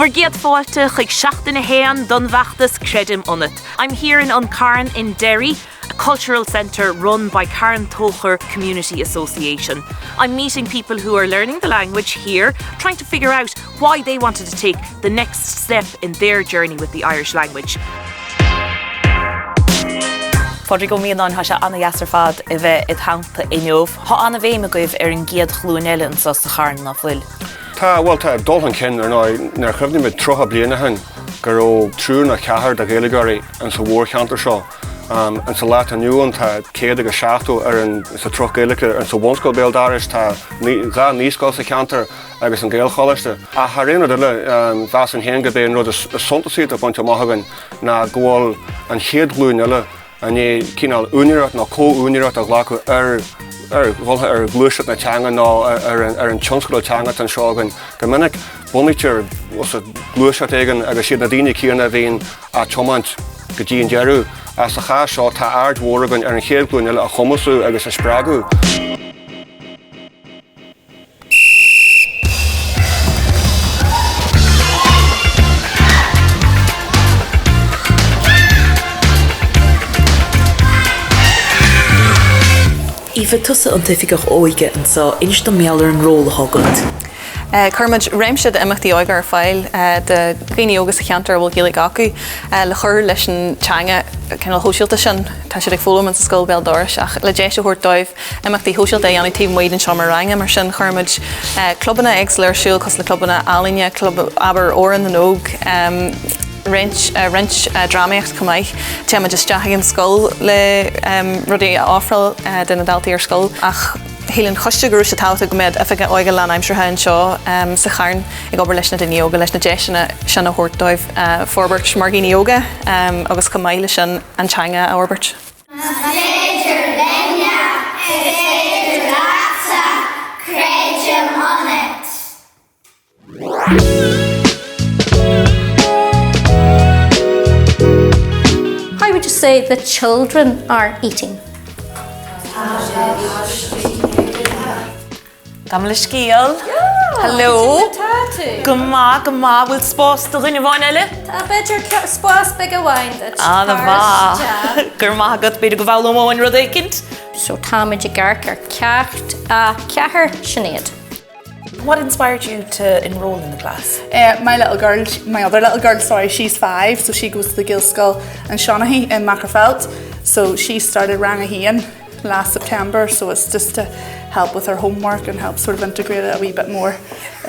Bhur gcéad fáilte chuig Seachtain 1 don bhfeachtas Creidim Ionat. I'm here in An Carn in Derry, a cultural centre run by Carn Tóchair Community Association. I'm meeting people who are learning the language here, trying to figure out why they wanted to take the next step in their journey with the Irish language. Pádraig Ó Mianáin, Tá sé an-dheas ar fad a bheith id theannta inniu. Tá an-bhéim agaibh ar an gcéad ghlúin eile anseo sa Charn, nach bhfuil? Tá, bhuel tá dul chun cinn ar ndóigh. Nuair a chuimhnímid 30 bliain ó shin go raibh triúr nó ceathrar de Ghaeilgeoirí in sa mhórcheantar seo. In sa lá atá inniu ann tá 100 agus 70 ar an sa tsruth Gaeilge in sa bhunscoil béal dorais, tá dhá naíscoil sa cheantar agus an Gaelcholáiste. Ach thar aon rud eile, mheasfainn féin gurb é an rud is suntasaí atá bainte amach againn ná go bhfuil an chéad ghlúin eile i ndiaidh cineál úinéireacht nó comhúinéireacht a ghlacadh ar ar dhul ar ghluaiseacht na teanga nó ar an ar an tionscadal teanga atá anseo againn. Go minic bunaítear gluaiseacht éigin agus siad na daoine céanna a bhíonn á tiomáint go dtí an deireadh. Ach sa chás seo tá aird mhór againn ar an chéad ghlúin eile a chumasú agus a spreagadh. Aoife, tusa an tOifigeach Óige anseo, inis dom mar gheall ar an ról atá agat. Cuirimid réimse d'imeachtaí óige ar fáil do dhaoine óga sa cheantar a bhfuil Gaeilge acu le cur leis an teanga cineál shóisialta sin. Tá siad ag foghlaim insa scoil béal dorais ach le deis a thabhairt dóibh imeachtaí shóisialta a dhéanamh taobh amuigh den seomra ranga. Mar sin, chuirimid clubanna éagsúla ar siúl, cosúil le clubanna ealaíne, club abair Amhrán na nÓg, roinnt roinnt drámaíocht chomh maith. Téimid isteach ag an scoil le rudaí a ofráil do na daltaí ar scoil. Ach shíl an choiste go raibh sé tábhachtach go mbeadh oifigeach óige lánaimseartha anseo sa Charn ag obair leis na daoine óga, leis na deiseanna sin a thabhairt dóibh forbairt mar dhaoine óga agus chomh maith leis sin an teanga a fhorbairt. Más féidir linne, is féidir leatsa, creidim ionat. How would you say the children are eating? Gabh mo leithscéal. Hello. Tá tú. Go maith, go maith. Bhfuil spás do dhuine amháin eile? Tá b'fhéidir spás beag amháin duit. An-mhaith. Go raibh maith agat. B'fhéidir go bhfoghlaimeoinn rud éicint. So táimid ag amharc ar ceacht a ceathair, Sinéad. What inspired you to enroll in the class? Uh, my little girl, my other little girl, sorry, she's five, so she goes to the Gaelscoil an Seanchaí in Magherafelt. So she started Rang a hAon last September, so it's just to help with her homework and help sort of integrate it a wee bit more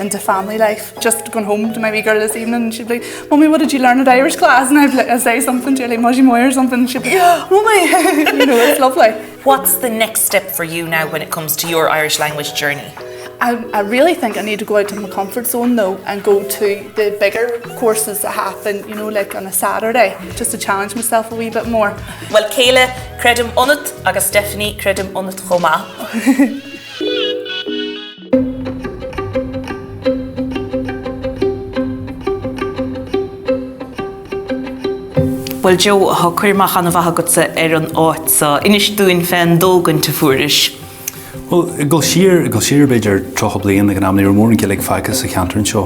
into family life. Just going home to my wee girl this evening and she'd be like, Mummy, what did you learn at Irish class? And I'd, like, I'd say something to her like Muzzy Moy or something and she'd be like, Mummy! you know, it's lovely. What's the next step for you now when it comes to your Irish language journey? I, I really think I need to go out of my comfort zone though and go to the bigger courses that happen, you know, like on a Saturday, just to challenge myself a wee bit more. Well Kayla, creidim ionat agus Stephanie creidim ionat chomh maith. Bhuel Joe, tá cur amach an-mhaith agatsa ar an áit so. Inis dúinn fén dtógaint a fuairis. Bhuel, ag dul siar, ag dul siar b'fhéidir 30 bliain ag an am ní raibh mórán Gaeilge fágtha sa cheantar anseo.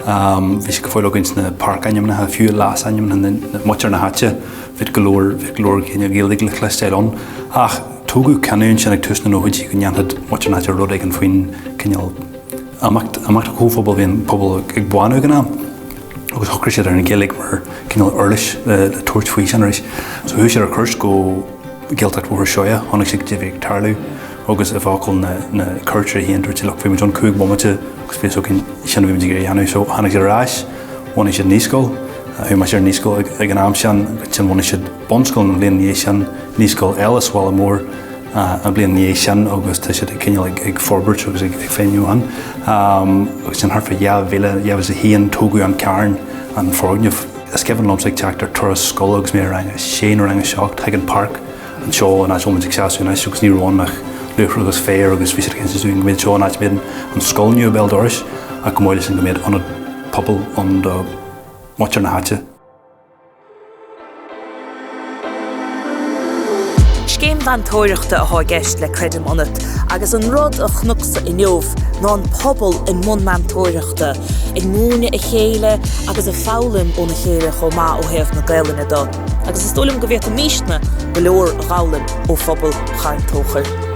Bhí sé go fóill againn sna páirc-ainmneacha, fiú leasainmneacha muintir na háite, bhí go leor, bhí go leor cineál Gaeilge le cloisteáil ann. Ach tógadh cinneadh ansin ag tús na nóchaidí go ndéanfadh muintir na háite rud éigin faoin cineál imeacht, imeacht an chomhphobail, bhí an pobal ag bánú ag an am agus shocraigh siad ar an Ghaeilge mar cineál uirlis le tabhairt faoi sin arís. So chuaigh siad ar cuairt go Gaeltacht Bhóthar Seoighe, chonaic siad cad é a bhí ag tarlú agus i bhfocal na na cuairteoirí féin dúirt siad look bhí muid ann 5 bomaite agus bhí a fhios againn sin a bhí muid ag iarraidh a dhéanamh so tháinig siad ar ais, bhunaigh siad naíscoil, chuaigh mise ar an naíscoil ag ag an am sin agus ansin bhunaigh siad bunscoil an bhliain ina dhiaidh sin, naíscoil eile sa bhaile mór an bhliain ina dhiaidh sin agus tá siad ag cineál ag ag forbairt agus ag ag feidhmiú ann. Agus ansin thart fá 2000, 2001 tógadh an carn, an foirgneamh. Is cuimhin liomsa ag teacht ar turas scoile agus mé i rang a sé nó rang a 7 chuig an páirc anseo an áit a bhfuil muid ag seasamh anois agus ní raibh ann ach luaithreach agus féar agus bhí siad ag insint dúinn go mbeadh seo an áit a mbeadh an scoil nua béal dorais ach chomh maith leis sin go mbeadh ionad pobail ann do mhuintir na háite. Scéim. Scéim mheantóireachta atá i gceist le Creidim Ionat agus an rud a chonacsa inniu ná an pobal i mbun meantóireachta, ag múineadh a chéile agus ag foghlaim óna chéile chomh maith ó thaobh na Gaelainne de. Agus is dóigh liom go bhféadfaimisne go leor a dh'fhoghlaim ó phobal Charn Tóchair.